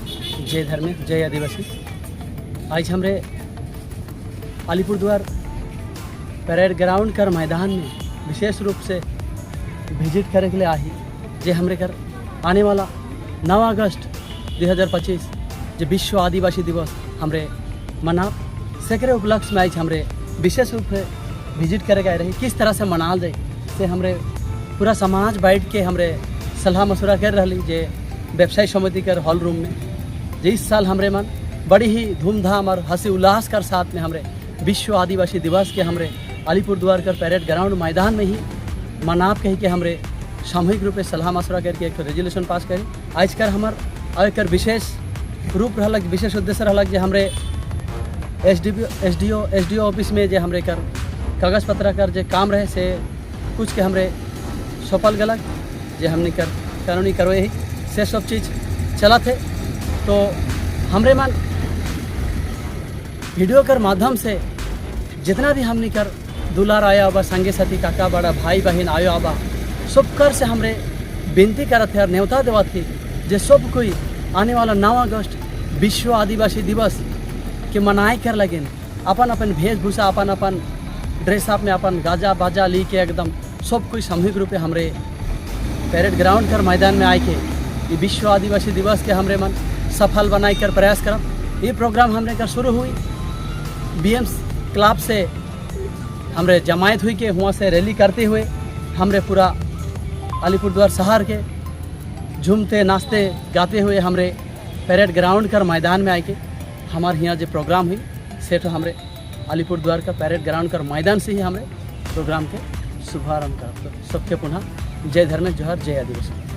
जय धर्म, जय आदिवासी। आज हमरे अलीपुरद्वार परेड ग्राउंड कर मैदान में विशेष रूप से विजिट करे के लिए आही, जे हमरे कर आने वाला 9 अगस्त 2025 जे विश्व आदिवासी दिवस हमरे मना, सेकरे उपलक्ष्य में आज हमरे विशेष रूप से विजिट करे के आए रही। किस तरह से मनाल जाए, से हमरे पूरा समाज बैठ के हमरे सलाह मशवरा कर रही जे व्यवसाय समिति कर हॉल रूम में, जे इस साल हमरे मन बड़ी ही धूमधाम और हंसी उल्लास कर साथ में हमरे विश्व आदिवासी दिवस के हमरे अलीपुरद्वार कर परेड ग्राउंड मैदान में ही मनाब कही के हमरे सामूहिक रूप से सलाह मशवरा करके एक रेजोल्यूशन पास करी। आज कर हमर और एकर विशेष रूप रहलक, विशेष उद्देश्य रहलक जे हमरे S D O, S D O office में जे हमरे कर कागज पत्र कर जे काम रहे, से कुछ के हमरे सौंपल गलक, जे हमने कर कानूनी करवे ही, से सब चीज़ चलत है। तो हमरे मन वीडियो कर माध्यम से जितना भी हमने कर दुलार आया आबा, संगे साथी, काका, बड़ा भाई, बहन आयो आबा, सब कर से हमरे विनती करत है और न्योता देवत थी जे सब कोई आने वाला 9 अगस्त विश्व आदिवासी दिवस के मनाए कर लगिन अपन अपन वेशभूषा, अपन अपन ड्रेसअप में, अपन गाजा बाजा ली के एकदम सब कोई सामूहिक रूप से हमरे परेड ग्राउंड कर मैदान में आए के ये विश्व आदिवासी दिवस के हमरे मन सफल बनाए कर प्रयास करब। ये प्रोग्राम हमरे कर शुरू हुई बीएम क्लब से, हमरे जमायत हुई के वहाँ से रैली करते हुए हमरे पूरा अलीपुरद्वार शहर के झूमते, नाचते, गाते हुए हमरे परेड ग्राउंड कर मैदान में आए के हमारे यहाँ जो प्रोग्राम हुई, से तो हमरे अलीपुरद्वार का परेड ग्राउंड कर मैदान से ही हमरे प्रोग्राम के शुभारंभ कर। तो सबके पुनः जय धर्म, जोहर, जय आदिवासी।